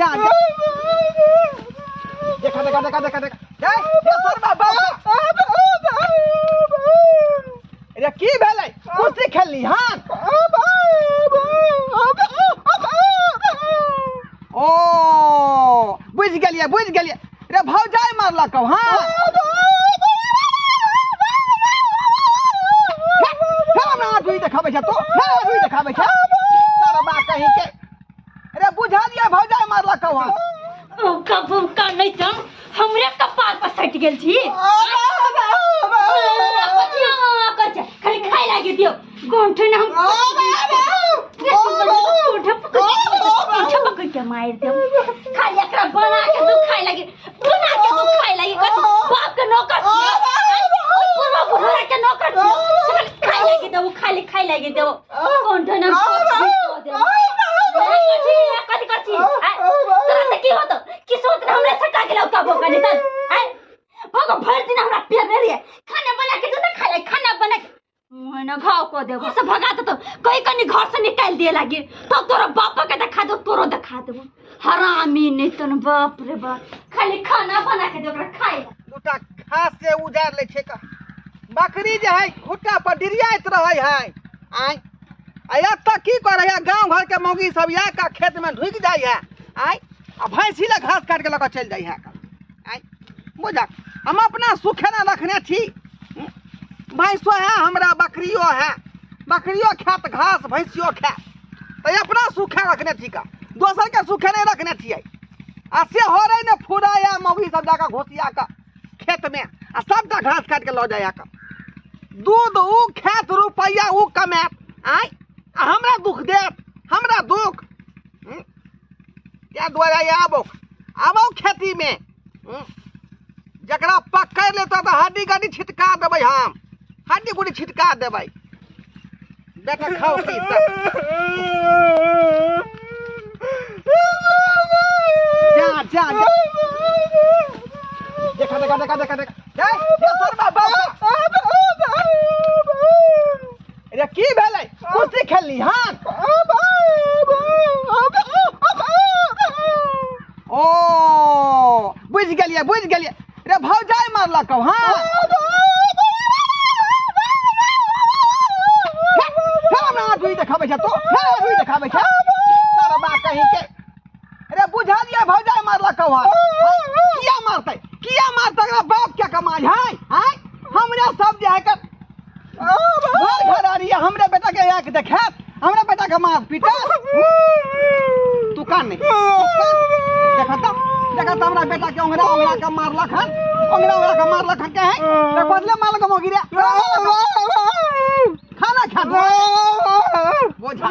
जा जा देखा देखा देखा देखा देखा ए ए सरबा बाप रे की भेलै कुश्ती खेलली हन ओ बुझि गेलियै बुझि गेलियै रे भौजाइ मारलक हँ हमरा देखाबै छै तो हमरा देखाबै छै सरबा कहीं के रे बुझलियै भौजाइ मारलक हँ ओ कबू का नहीं तो हमरे कपार पर सट गेल छी खाली खाय लागी दियो गोंठ न हम गोंठ पकड़ के मार देब खाली एकरा बना के तू खाय लागी बना के तू खाय लागी कथी बाप के नौकर छियो बुढ़वा बुढ़वा के नौकर छियो खाय लागी देबो खाली खाय लागी देबो गोंठ न हम कथी कथी कथी तोरा त की होतो किस्मत ने हमरे सटा गेलौ कबो कनी त आय भगो भरि दिन हमरा पेरने रहिए खाना बना के दे खा ले खाना बना के मुँह न घाव को देबो से भगा दे तो कहीं कनी घर से निकाल दिए लागी तब तोरा बापा के देखा दो तोरो देखा देबो हरामी नहीं तन बाप रे बाप खाली खाना बना के दे ओकरा खाए दूटा घास से उजाड़ लै छै बकरी जे है खुट्टा पर डिरियाइत रहै है आय आ एतऽ की करै है गाँव घर के मौगी सब इएह का खेत में ढुकि जाइ है आय आ भैंसी लए घास काटि के लऽ कऽ चलि जाइ है आय बुझक हम अपना सुखे ने रखने छी भैंसो है हमरा बकरियो है बकरियो खायत घास भैंसियो खायत तऽ अपना सुखे रखने छी का दोसर के सुखे नहीं रखने छियै आ से हो रहे ने फुराया मौगी सब जाकऽ घोसिया कऽ खेत में आ सबटा घास काटि के लऽ जाइया कऽ दूध उ खायत रुपैआ उ कमायत आय आ हमरा दुख देत हमरा दुख ताहि दुआरे आबो आबो खेती में जकरा पकड़ि लेतौ तऽ हड्डी गड्डी छिटका देबै हम हड्डी गुड्डी छिटका देबै बेटा खाओ की सब जा जा जा देखा देखा देखा देखा देखा ए ए सरबा बाप रे की भेलै कुश्ती खेलली हन ओ बुझि गेलियै बुझि गेलियै रे भौजाइ मारलक हँ हमरा आदमी देखाबै छै तो हमरा आदमी देखाबै छै सरबा कहीं के रे बुझलियै भौजाइ मारलक हँ किया मारतै किया मारतै ओकरा बाप के कमाइ है आँय हमरा सब जे है घर घर आ रही है हमरे बेटा के आँख देखायत हमरा बेटा के मार पीटा तू कान नहीं देखा तो देखा तो हमरा बेटा के ओंगरा ओंगरा के मारलक हन ओंगरा ओंगरा के मारलक हन के है रे बदले मारलक मोगी रे खाना खा दो बोझा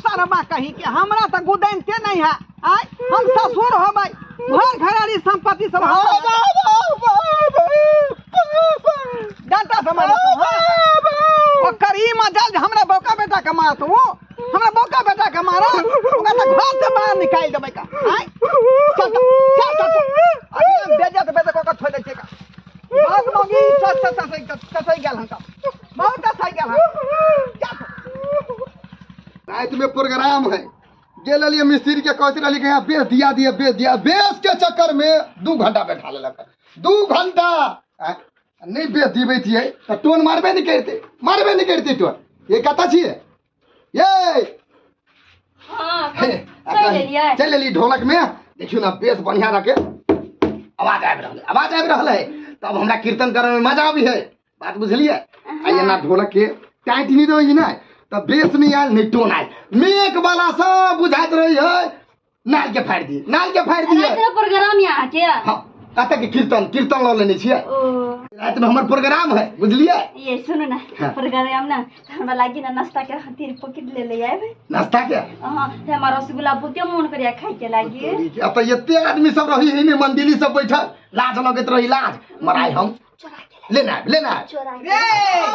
सारा कहीं के हमरा तो गुदैनते नहीं है आय हम ससुर होबै घर घरारी संपत्ति सब डंटा से मारत ओकर ई मजाल जे हमरा बौका बेटा के मारत वो हमरा बौका बेटा के मारत ओकरा तऽ घर से बाहर निकालि देबै का आय चल चल चल चल अभी बेइज्जत बेइज्जत कऽ के छोड़ि दै छियै का बहुत मौगी सच सच सच सच गेल हन बहुत सही गेल हन रात में प्रोग्राम है गेल रहिए मिस्त्री के कहते रहिए कि यहाँ बेच दिया दिए बेच दिया बेच के चक्कर में 2 घंटा बैठा लेलक 2 घंटा नहीं बेच दिबै छियै तऽ टोन मारबे नहीं करते मारबे नहीं करते टोन ये कतऽ छियै ये चलि एलियै ढोलक में देखियौ ना बेस बढ़िया रखे आवाज आबि रहल आवाज आबि रहल है तब हमरा कीर्तन करे में मजा आबी है बात बुझलियै आ एना ढोलक के टाइट नहीं रही ना तऽ बेस नहीं आयल नहीं टोन आयल मेघ वाला सब बुझाइत रही है नाल के फाड़ि दिए नाल के फाड़ि दिए राति में प्रोग्राम यहाँ के हाँ कतऽ के कीर्तन कीर्तन लऽ लेने छियै राति में हमर प्रोग्राम है बुझलियै ये सुनू ना हाँ। प्रोग्राम ना हमरा लागी ना नाश्ता के खातिर पॉकेट ले ले आएब नाश्ता के हाँ ते हमरा रसगुल्ला बहुते मन करिया खाय के लागी अब तऽ एते आदमी सब रही है ने मंदिली सब बैठल लाज लगैत रही लाज मराय हम चोरा के लेना आयब लेना आयब चोरा के रे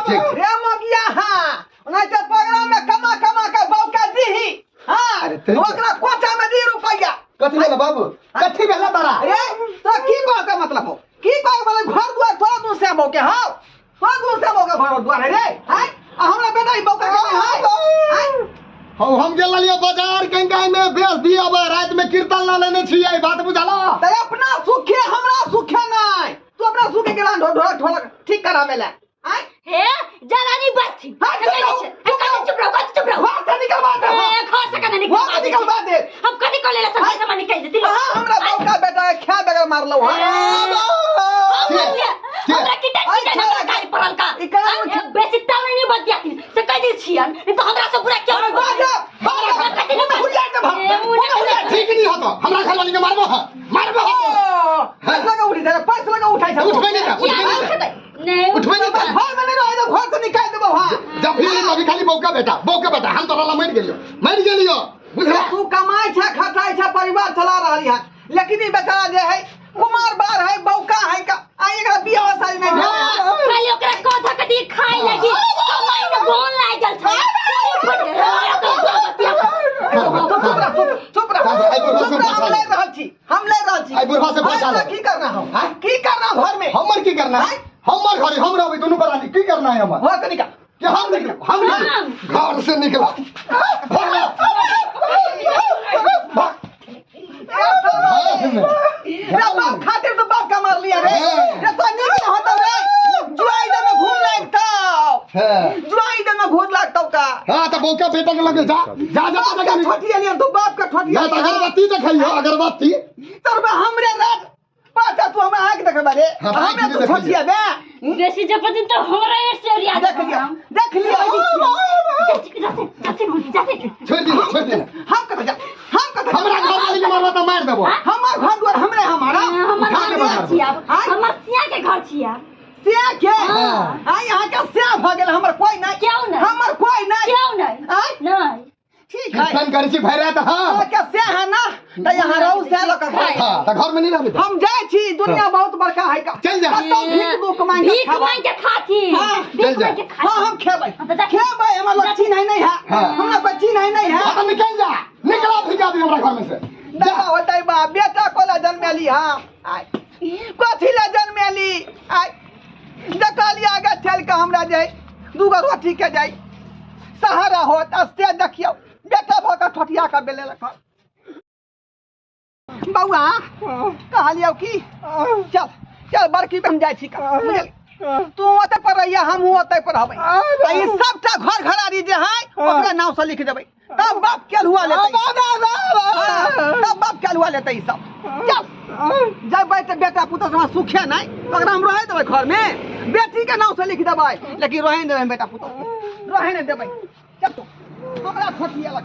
ठीक। रे मगिया हाँ नहीं तो प्रोग्राम में कमा कमा के बौका दीही हाँ अरे तेरी ओकरा कोचा में दी रुपैया कथी भेला बाबू कथी भेला तारा अरे तो की कह के मतलब हो की कह के मतलब घर दुआर थोड़ा दूर से बौके हो थोड़ा दूर से बौके घर दुआर है रे हैं आ हमरा बेटा ही बौका के नहीं है हैं? हौ हम गेल रहलियै बाजार कंगाई में बेच दिया रात में कीर्तन ला लेने छियै, बात बुझला? त अपना सुखे हमरा सुखे नहीं, तू अपना सुखे के ढोलक ढोलक ठीक करा मेला। आय हे जरानी बच्ची हाँ, चुप रहो, चुप रहो। चुप रहो, चुप रहो। घर से निकलवा दे। ए, घर से कने घर निकलवा से दे। निकलवा दे। हम कथी कर लेला सब सामान निकाल देती। हाँ, हमरा बौका बेटा के खा बगैर मारलो। हाँ। हमरा की आई टंकी छोड़ा हमरा गाड़ी पड़ल का ई कहाँ उठा? बेसी ताव नहीं बतियाती से कह दी छियन, नहीं तो हमरा से बुरा क्यों नहीं बाजा, बाजा, हमरा कथी नहीं मुँह हुलिया दे, भाग। ए, मुँह मुँह हुलिया दे। ठीक नहीं होतो, हमरा घरवाली के मारबो है, मारबो है। ओ, पैसा लगा उठी दे, पैसा लगा उठाई छ। उठबे नहीं था, उठबे नहीं था। नहीं उठबे नहीं था। घर में नहीं रहे तो घर से निकाल देबो। हां, जब फिर अभी खाली बौका बेटा, बौका बेटा, हम तोरा ला मर गेलियो, मर गेलियो, बुझला? तू कमाई छ, खटाई छ, परिवार चला रहली है, लेकिन ई बेचारा जे है कुमार बार है, बौका है का आ एकरा बियाह शादी नहीं भेल। खाली ओकरा कथा कथी खाए लगी कमाई न गोल लागल छै। चुप रह, चुप रह, आई बुढ़वा से चुप रह, हम बचा ले ले। रहल छी, हम ले रहल छी। आई बुढ़वा से बचा ले। आई की करना हो? की करना हो घर में? हमर की करना है? हमर घर हम रहबै दुनू बरानी, की करना है हमर? घर से निकाल। कि हम निकलो, हम निकलो, घर से निकला। भाग। रे बाप खातिर तो बाप का मार लिया रे। रे तो निक न होतो रे, जुआई दे में घूम लगतो। जुआई दे में घूम लगतो का। हां, तो बौका बेटा के लगे जा जा जा बाप का ठोठिया लिया तू, बाप का ठोठिया। ना तो अगरबत्ती देखइयो, अगरबत्ती। तोर बा हमरे रात पाचा तू हमरा आंख देखबा रे। हाँ, हमरे आँख तू देखियो। ठोठिया बे। बेसी जपतिन तो हमरा एर से याद देख लिया, देख लिया। जाते जाते छोड़ दी, छोड़ दी। हम कत जा, हम कत जा। हमरा घर वाली के मारबा त मार देबो। हमर घर द्वार हमरे हमारा। हमर उठा के घर बाजार छिया, हमर सिया के घर छिया। सिया के? हाँ। आ यहाँ के सिया भ गेल, हमर कोई नहीं। क्यों नहीं? हमर कोई नहीं। क्यों नहीं? आय? नहीं। ठीक है। कीर्तन करै छी भरि रात। हां, के सिया है ना, त यहाँ रहू सिया लक घर। हां, त घर में नहीं रहबै। हम जाइ छी, दुनिया बहुत बड़का है का। चल जा। कतौ भीख दुख मांग के भीख खाबै। मांग के खाती। हाँ। भीख चल जा। मांग के खाती। हाँ, हम खेबै। हाँ, त जा। खेबै, हमरा लग चिन्है नहीं है। हाँ। हमरा कोई चिन्है नहीं है। हां, त निकल जा, निकला भीख अभी हमरा घर में से। दबा होतै बा, बेटा कोला जन्मेली। हाँ, आय कथी ला जन्मेली? आय देखलियै आगे चलि कऽ हमरा जे दूगो रोटी के जाइ सहारा होत, आ से देखियौ बेटा भऽ कऽ ठोठिया कऽ बेले लग। बौआ कहलियौ की चल चल बड़की हम जाइ छी, बुझल? तू ओतै पर रहिया, हमहूँ ओतै पर रहबै। आ ई सबटा घर घरारी जे है ओकरा नाम से लिख देबै, तब बाप केल हुआ लेतै। तब बाप केल हुआ लेतै ई सब। चल जबै तऽ बेटा पुतोह हमरा सुखे नहि, ओकरा हम रहै देबै घर में, बेटी के नाम से लिख देबै, लेकिन रहै नहि देबै बेटा पुतोह, रहै नहि देबै। चल तू हमरा ठोठिया लग।